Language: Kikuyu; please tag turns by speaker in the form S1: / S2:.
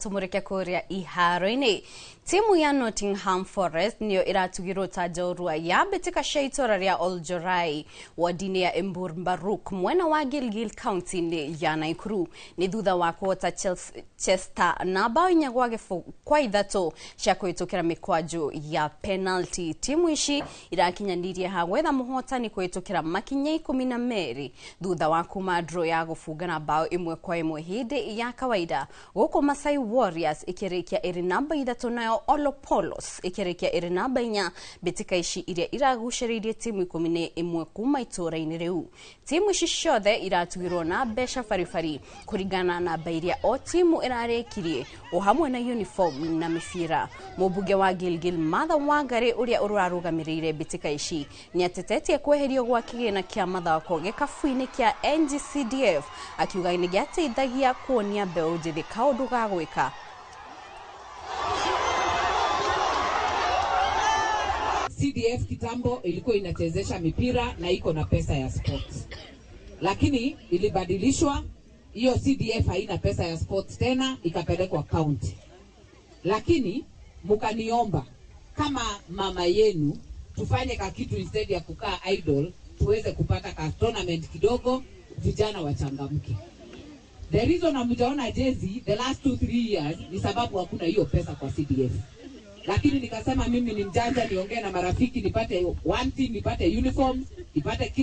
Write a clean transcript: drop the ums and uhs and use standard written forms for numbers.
S1: Tumurike kuria iharo-inĩ. Timu ya Nottingham Forest niyo iratugirwo ta njorua ya mbĩtĩka cia itũra rĩa Oljorai wodi-inĩ ya Emburbaruk mwena wa Gilgil county-inĩ ya Nakuru. Nĩ thutha wa kũhota Chester na bao 4 kwa 3 cia kũhĩtũkĩra mĩkwanjũ ya penalty. Timu ici irakinyanĩirie ha gwetha mũhotani kũhĩtũkĩra makinya 12 thutha wa kuma draw ya gũbungana bao 1-1 hĩndĩ ya kawaida, gũkũ Masai Warriors ikĩrĩkia ĩrĩ namba 3 nayo Olopolos ikĩrĩkia ĩrĩ namba 4. Mbĩtĩka ici iria iragucĩrĩirie timu 11 kuma itũũra-inĩ rĩu. Timu ici ciothe iratugirwo na mbeca baribari kũringana na namba iria o timu ĩrarĩkirie, o hamwe na uniform na mĩbira. Mũmbunge wa Gilgil Martha Wangari ũrĩa ũrarũgamĩrĩire mbĩtĩka ici nĩatetetie kweherio gwa kĩgĩna kĩa mathako gĩkabu-inĩ kĩa NGCDF, akiuga nĩ gĩateithagia kuonia mbeũ njĩthĩ kaũndũ ga gwĩka.
S2: CDF kitambo ilikuwa inachezesha mipira na iko na pesa ya sports, lakini ilibadilishwa hiyo. CDF haina pesa ya sports tena, ikapelekwa county. Lakini mkaniomba kama mama yenu tufanye ka kitu instead ya kukaa idle, tuweze kupata ka tournament kidogo, vijana wachangamke. The reason hamjaona jezi the last 2-3 years ni sababu hakuna hiyo pesa kwa CDF. Lakini nikasema mimi ni mjanja, niongee na marafiki, nipate one team, nipate uniforms, nipate